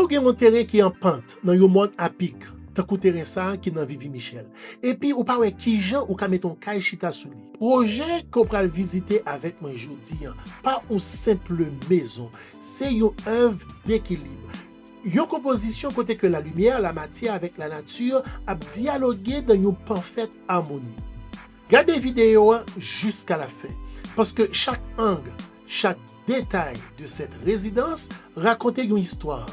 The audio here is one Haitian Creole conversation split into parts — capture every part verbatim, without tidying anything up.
Ou gen yon teren ki an pant nan yon mòn apik, tankou teren sa a ki nan Vivi Michel. Epi ou pa wè kijan ou ka mete yon kay chita sou li. Pwojè ke w pral vizite avèk mwen jodi a pa yon senp mezon, se yon èv dekilib. Yon konpozisyon kote ke lalimyè, lamatyè avèk lanati ap dyaloge nan yon pafèt amoni. Gade videyo a jiska la fen, paske chak ang, chak detay de cette résidence rakonte yon istwa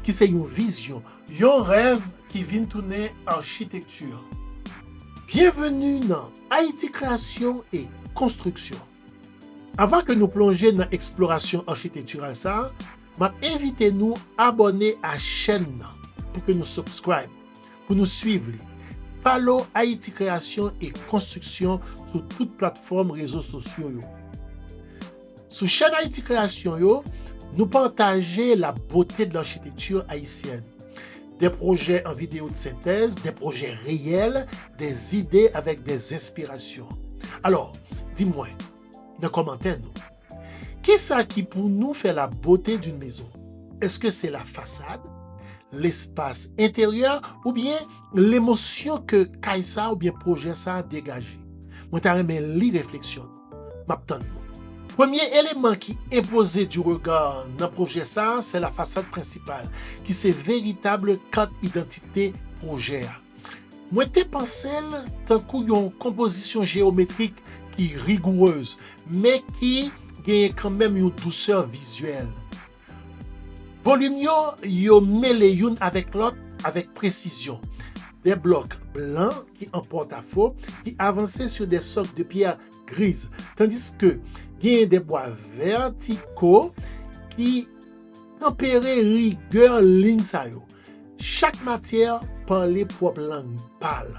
ki se yon vizyon, yon rèv ki vin tounen achitekti. Byenveni nan Ayiti Kreyasyon e Konstriksyon. Avan ke nou plonje nan eksplorasyon achitektiral sa a, m ap envite nou abòne a chèn nan pou ke nou subscribe, pou nou swiv li. Follow Ayiti Kreyasyon e Konstriksyon sou tout platfòm rezo sosyo yo. Sou chèn Ayiti Kreyasyon yo, nou pataje la beauté de l'architecture haïtienne. Des projets en vidéo de synthèse, des projets réels, des idées avec des inspirations. Alò, di mwen, nan kòmantè nou, kisa ki pou nou fè la beauté d'une maison? Èske se la fasad, lespas enteryè, oubyen lemosyon ke kay sa a oubyen pwojè sa a degaje? Mwen ta renmen li refleksyon nou. M ap tann nou. Premye eleman ki enpoze du regard nan pwojè sa a, se la fasad prensipal, ki se veritab kat idantite pwojè a. Mwen te panse l tankou yon konpozisyon jeyometrik ki rigourez, men ki genyen kanmenm yon dousè vizyèl. Volim yo, yo mele youn avèk lòt avèk presizyon. De blòk blan ki an pòtafo, ki avanse sou de sòk de pyè griz, tandiske genyen de bwa vètiko ki tanpere rigè liy sa yo. Chak matyè pale pwòp lang pa l.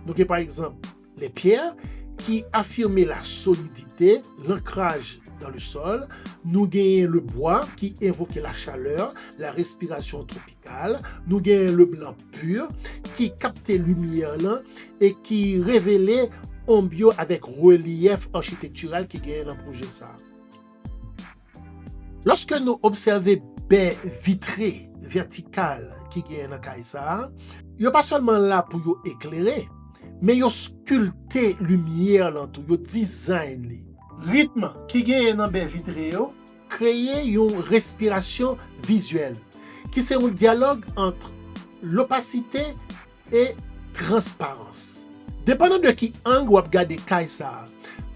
Nou gen, pa egzanp, les pierres, ki afime la solidite, lankraj dans le sol. Nou genyen le bois, ki envoke la chaleur, la respiration tropicale. Nou genyen le blanc pur, ki kapte limyè lan e ki revele onb yo avèk relyèf achitektiral ki genyen nan pwojè sa a. Lòske nou obsève bè vitre vètikal ki genyen nan kay sa a, yo pa sèlman la pou yo eklere, men yo skilte limyè lan tou, yo dizayn li. Ritm ki genyen nan bè vitre yo kreye yon respirasyon vizyèl, ki se yon dyalòg ant lopasite e transparans. Depandan de ki ang w ap gade kay sa a,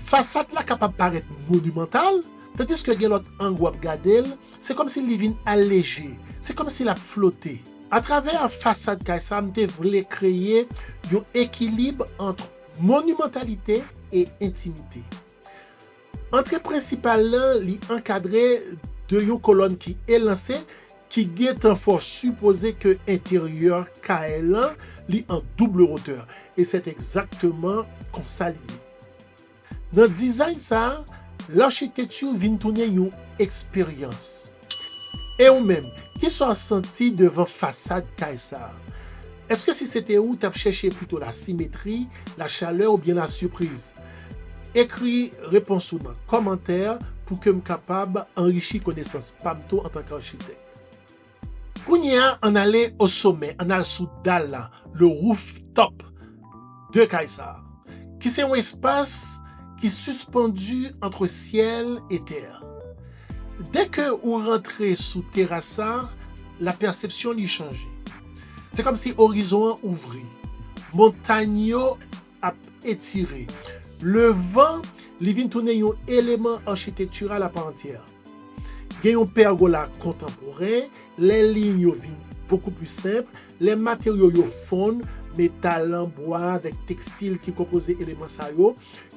fasad la kapab parèt monimantal, tandiske gen lòt ang w ap gade l, se kòmsi li vin aleje, se kòmsi l ap flote. Atravè fasad kay sa a, m te vle kreye yon ekilib ant monimantalite e entimite. Antre prensipal lan, li ankadre de yon kolòn ki elanse, ki gentan fè w sipoze ke enteryè kay lan, li an double hauteur, e se egzakteman konsa li ye. Nan dizayn sa a, lachitekti vin tounen yon eksperyans. E ou menm, kisa w santi devan fasad kay sa a? Èske si se te ou, w t ap chèche plito lasimetri, lachalè oubyen lasipriz? Ekri repons ou nan kòmantè pou ke m kapab anrichi konesans pa m tou antanke achitèk. Kounye a, ann ale osomè, ann al sou dal la, le rooftop de kay sa a, ki se yon espas ki sispann ant syèl e tè. Dèke ou rantre sou teras sa, la pèsepsyon li chanje. Se kòmsi orizon an ouvri. Montany yo ap etire. Levan, li vin tounen yon eleman achitektiral apa antyè. Gen yon pègola kontanporen, lè liy yo vin bokou pli senp, lè materyo yo fonn, metal lan, bwa avèk tekstil ki konpoze eleman sa yo,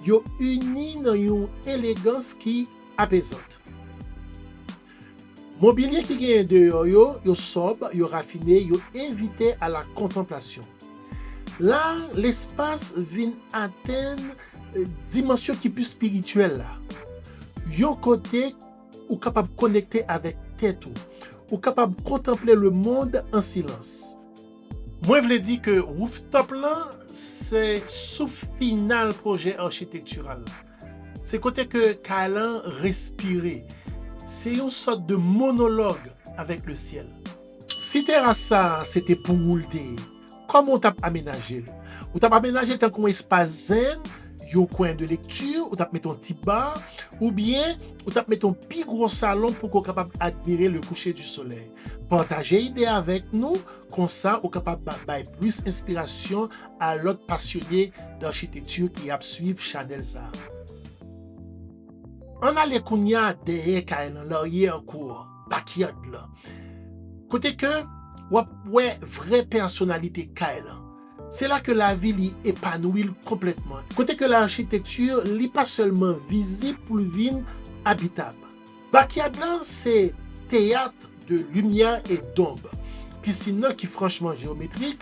yo ini nan yon elegans ki apezant. Mobilye ki genyen deyò yo, yo sòb, yo rafine, yo envite a la kontanplasyon. La, lespas vin atenn, eh, dimansyon ki pi espirityèl la. Yon kote ou kapab konekte avèk tèt ou. Ou kapab kontanple lemonn an silans. Mwen vle di ke rooftop lan se souf final pwojè achitektiral la. Se kote ke kay lan respire. Se yon sòt de monolog avèk le syèl. Si teras sa a se te pou ou l te ye, kòman w t ap amenaje l? Ou t ap amenaje l tankou yon espas zen, yon kwen de lekti, ou t ap mete yon ti ba, oubyen ou t ap mete yon pi gwo salon pou ke w kapab admire le coucher du soleil. Pataje ide avèk nou, konsa ou kapab ba- bay plis enspirasyon a lòt pasyone d'architecture ki ap swiv chanèl sa a. Ann ale kounye a dèyè kay lan, laryè kou an, backyard lan. Kote ke w ap wè vrè pèsonalite kay lan. Se la ke lavi li epanouyi l konplètman. Kote ke lachitekti li pa sèlman vizib pou l vin abitab. Backyard lan se teyat de limyè e donb. Pisin nan ki franchman jewometrik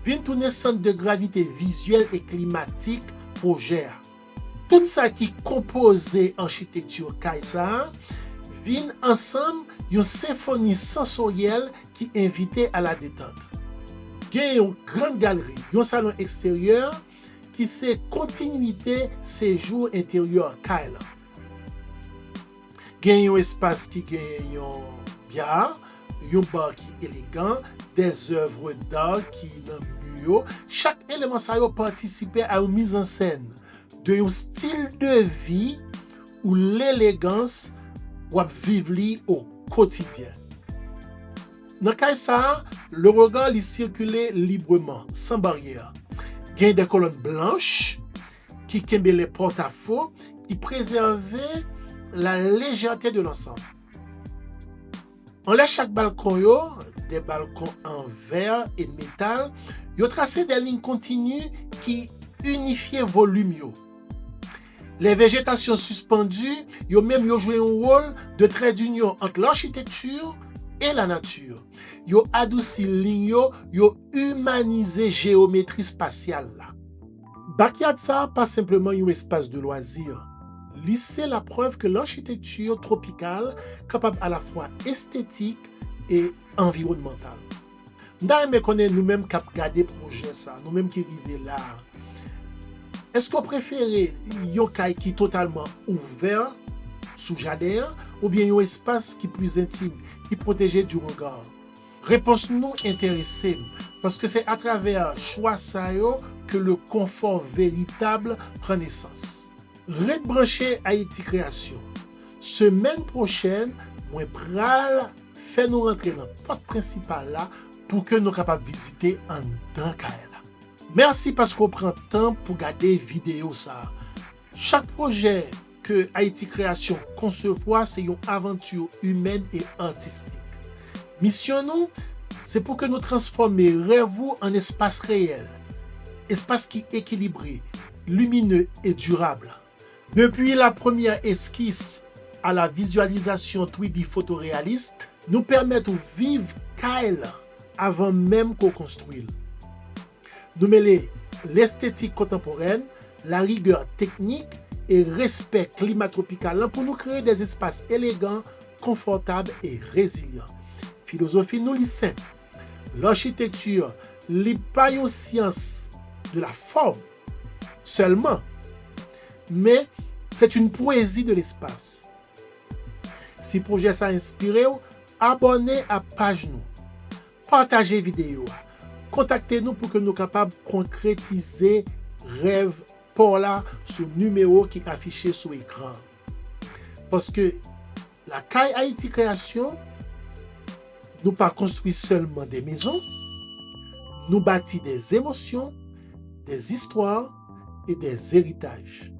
vin tounen sant de gravite vizyèl e klimatik pwojè a. Tout sa ki konpoze achitekti kay sa a vin ansanm yon senfoni sansoryèl ki envite a la detant. Gen yon gran galeri, yon salon eksteryè ki se kontinyite sejou enteryè kay lan. Gen yon espas ki gen yon bya, yon ba ki elegan, dè zèv da ki nan mi yo. Chak eleman sa yo patisipe a yon mizansèn de yon stil de vi ou lelegans w ap viv li o kotidyen. Nan kay sa a, le regard li sikile libreman, san baryè. Gen de kolòn blanch ki kenbe le pòtafo, ki prezève la lejète de lansanm. Anlè chak balkon yo, de balkon an vè e metal, yo trase de liy kontini ki inifye volim yo. Le vejetasyon sispandi, yo menm yo jwe yon wòl de trè dinyon ant lachitekti e lanati. Yo adousi liy yo, yo imanize jewometri espasyal la. Backyard sa a pa senpleman yon espas de lwazi. Li se laprèv ke lachitekti twopikal kapab alafwa estetik e anviwònmantal. M ta renmen konnen nou menm k ap gade pwojè sa, nou menm ki rive la a, èske w prefere yon kay ki totalman ouvè sou jaden an oubyen yon espas ki pli entim, ki pwoteje du regard? Repons nou enterese m, paske se atravè chwa sa yo ke le konfò veritab pran nesans. Ret branche Ayiti Kreyasyon. Semèn pwochèn, mwen pral fè nou rantre nan pòt prensipal la pou ke nou kapab vizite anndan kay la. Mèsi paske w pran tan pou gade videyo sa a. Chak pwojè ke Ayiti Kreyasyon konsevwa se yon avanti imèn e atistik. Misyon nou, se pou ke nou transfòme rèv ou an espas reyèl, espas ki ekilibre, limine e dirab. Depi la premyè eskis a la vizyalizasyon three D fotoreyalis, nou pèmèt ou viv kay lan avan menm ke w konstwi l. Nou mele lestetik kontanporèn, larigè teknik e respè klima twopikal lan pou nou kreye de espas elegan, konfòtab e rezilyan. Filozofi nou li senp. Lachitekti, li pa yon syans de la fòm sèlman, men c'est une poésie de l'espace. Si pwojè sa enspire w, abòne a paj nou. Pataje videyo a. Kontakte nou pou ke nou kapab konkretize rèv pa w la sou nimewo ki afiche sou ekran. Paske lakay Ayiti Kreyasyon, nou pa konstwi sèlman de mezon, nou bati de zemosyon, de zistwa e de eritaj.